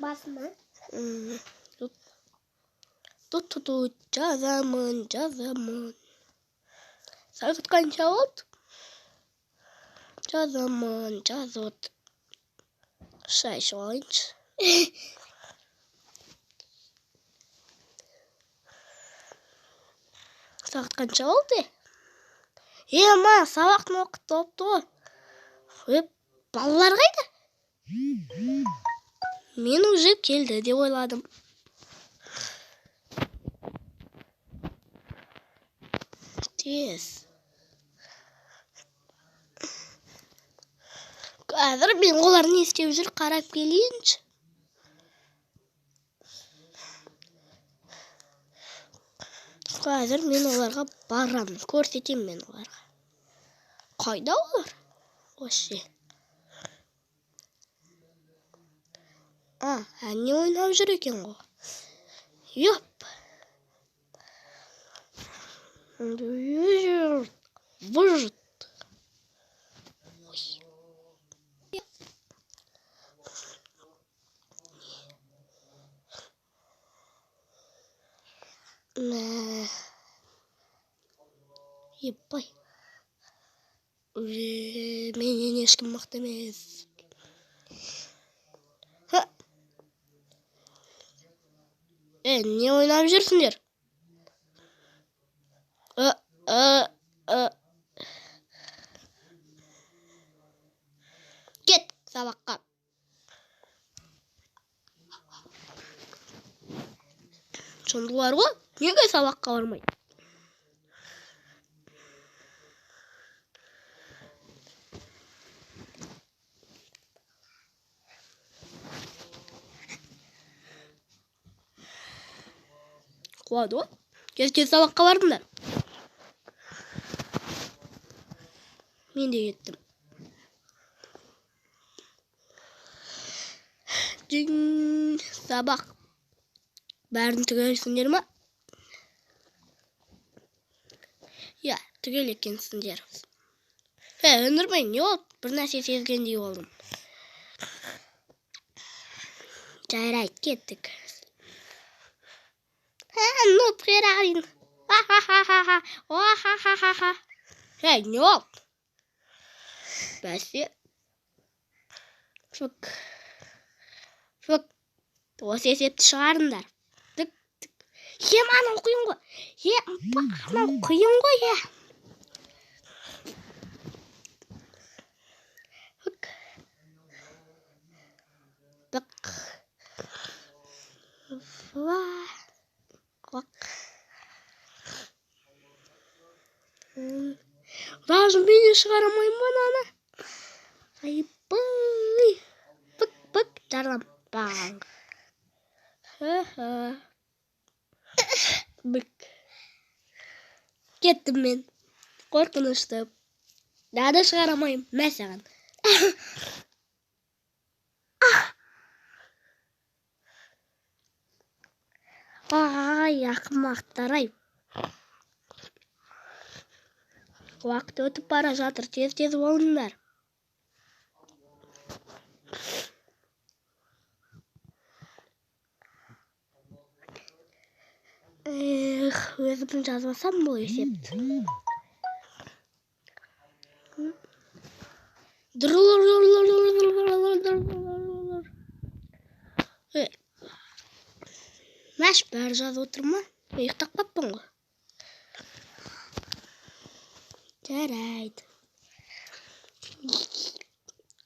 Басыма. Тут жазамын, жазамын. Сағат қанша болды? Жазамын, жазып. Шай ішіп алайыншы. Сағат қанша болды? Е, ма, сабақтың уақыты толыпты ғой. Е, балалар қайда? Мен уже келді деп ойладым. Тез. Қазір мен олар не істеп жүр қарап келейінші. Қазір мен оларға барамын, көрсетемін мен оларға. Қайда олар? Вообще. А, әне ойнап жүр екен ғой. Ёп. Выжить. Ебай. Менен ешкім мықты емес. Не ойнап жүрсіңдер? Кет сабаққа. Жындылар ғой, неге сабаққа бармайды? Қуады ғой. Кез-кез сабаққа бардыңдар. Мен де кеттім. Дин, сабақ. Бәрін түгелсіңдер ма? Иә, түгел екенсіңдер. Өндірмей, не болды? Бір нәрсе сезгендей болдым. Жарайды, кеттік. Ну, прирарин. Ха-ха-ха-ха-ха. О-ха-ха-ха-ха. Не болды? Бәсе. Фук. Фук. Осы есепті шығарыңдар. Тік, тік. Е, анау қиын ғой. Е, анау қиын ғой, е. Фук. Тық. Фа. Құлақ. Даже мен де шығара алмаймын мынаны. Айбай. Пык, пык, жарылам. Бang. Ха-ха. Бік. Кеттім мен. Қорқынышты. Дада шығара алмаймын. Мә саған. Ай, ақымақтар-ай. Уақыт өтіп бара жатыр, тез-тез болыңдар. Эх, өзім жазбасам бұл есепті. Мәш, бәрі жазып отыр ма? Ұйықтап қаппын ғой. Жарайды.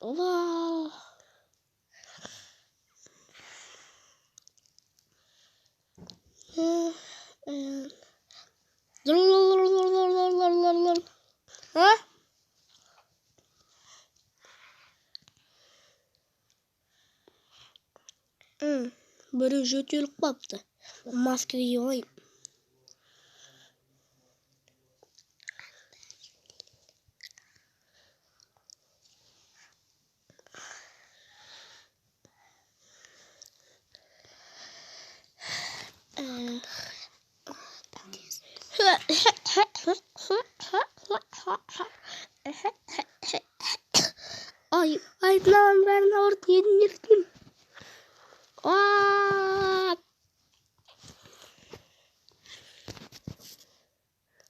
Ола. А? Біреу жөтеліп қапты. Маска киіп алайын. Ай, ай, мынаның бәрін ауырып не істеймін? А!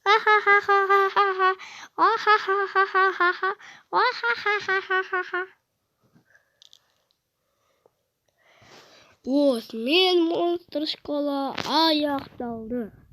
Ха-ха-ха-ха-ха-ха. Ха-ха-ха-ха-ха-ха. Ха-ха-ха-ха-ха-ха. Осымен монстр школа аяқталды.